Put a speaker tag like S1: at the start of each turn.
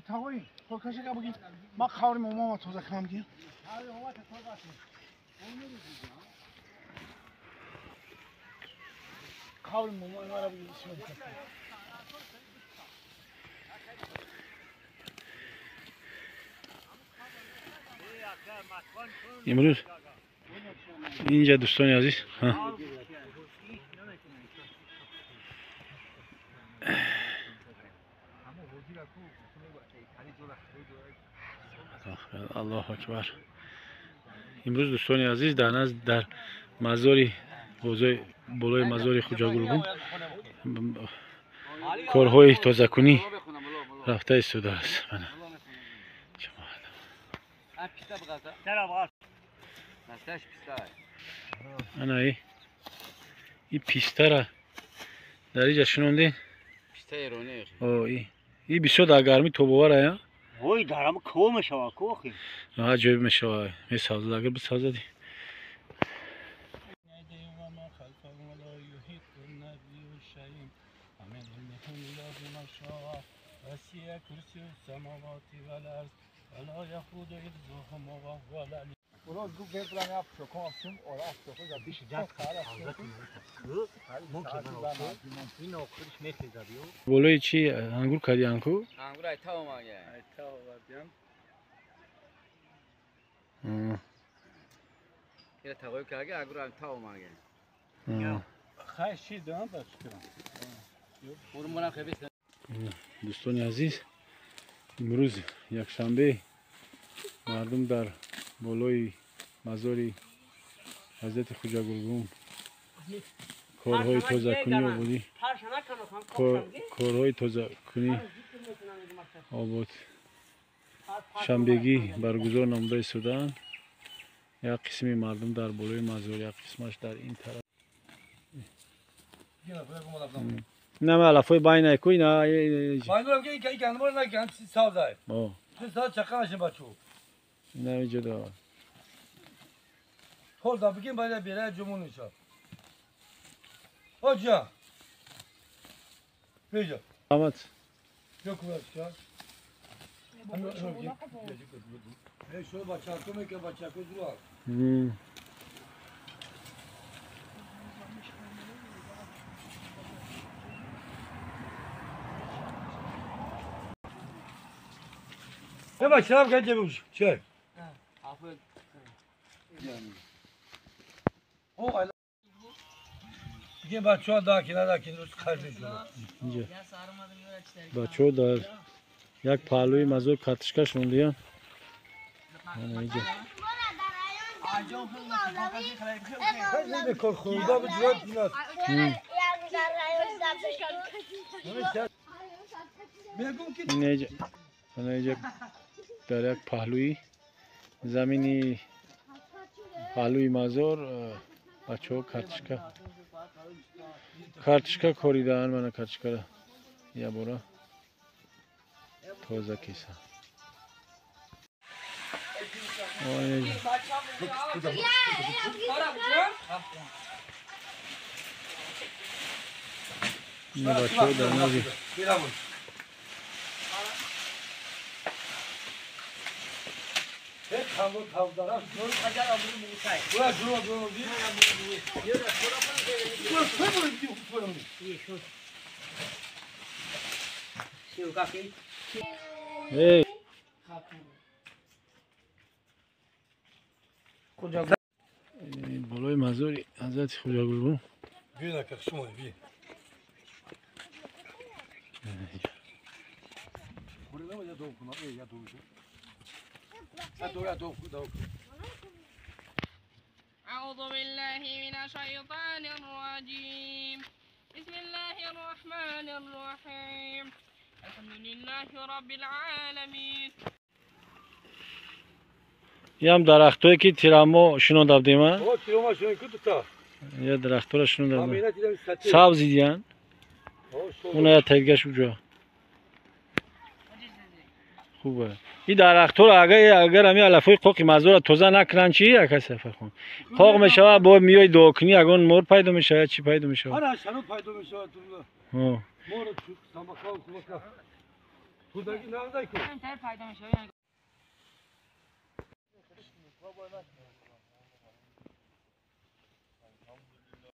S1: تاوی خودکش که بگی ما خاوریم ما تازه کنم دیگه. خاوریم ما را بگی.
S2: امروز اینجا دوستان عزیز ها الله اکبر. امروز دوستان عزیز در نزد در مزار بالای مزار خوجا گلگون کارهای تازه کنی رفته ایستاده است. انا ای پیسته را در اینجا شنوندین؟
S3: پیسته ایرانی.
S2: ای بسیار در گرمی توبواره یا؟
S4: وای درم کو میشوه کو خی.
S2: نه جوی میشوه میسازد اگر بسازدی. بالای چی انگور کردی انکو؟
S3: انگور ای تا اومده.
S1: ای تا آوردیم.
S3: یه تاوی که انگور ای تا اومده.
S1: خیلی دارم بچکم.
S2: دوستان عزیز امروز یکشنبه مردم در بالای مزار حضرت خوجا گلگون کارهای تازه کنی آبادی کارهای تازه کنی آباد شنبگی برگزار نموده ایستادند. یک قسمی مردم در بالای مزار، یک قسمش در این طرف. نه من علفای باین نکوی نه
S5: باین رو که این گندم رو نه گندم ساز ده. ساز چقدر نشیم بچو.
S2: نه اینجا دا.
S5: خب دا بگیم باید بیره جمعون میشه. آجا. بیجا.
S2: آمد.
S5: yok بچه. شو بچه تو میگه بچه کو زوا. Ne bak şarap gelecek şey. O ayla. Bugün بچه‌ها دا کنار دا کنار خرج
S2: اینجا بچه‌ها در یک پهلوی مزار کاتشکا شوندیان. اینجا.
S5: خیلی کار خورده به جواب میاد.
S2: اینجا اینجا در یک پهلوی زمینی پهلوی مزار بچه‌ها کارتشکا کوریدن من کارتشکا یا بورا تازه کیسه. این بچه‌ها در نزدیک بالای مزار حضرت خوجا گلگون.
S6: أعوذ بالله من الشيطان الرجيم. بسم الله الرحمن الرحيم. الحمد لله رب العالمين.
S2: یم درختایی که تیرامو شنونده بودیم ها؟
S5: تیرامو شنونده دوتا.
S2: یه درخت‌ها را شنونده بودیم. سبز دیدن. اون یه تلگش اونجا. خوبه. این درخت‌ها را اگر همین علف‌های قاقی مزار را تازه نکنن چی یک سفر خون. قاق میشود با میای دعا کنی اگه مور پیدا میشه چی پیدا میشه؟
S5: آره شنو پیدا میشه تو. مور سامبا خوبه. Худоги нағзай ку.
S6: Ин тараф пайдо мешавад.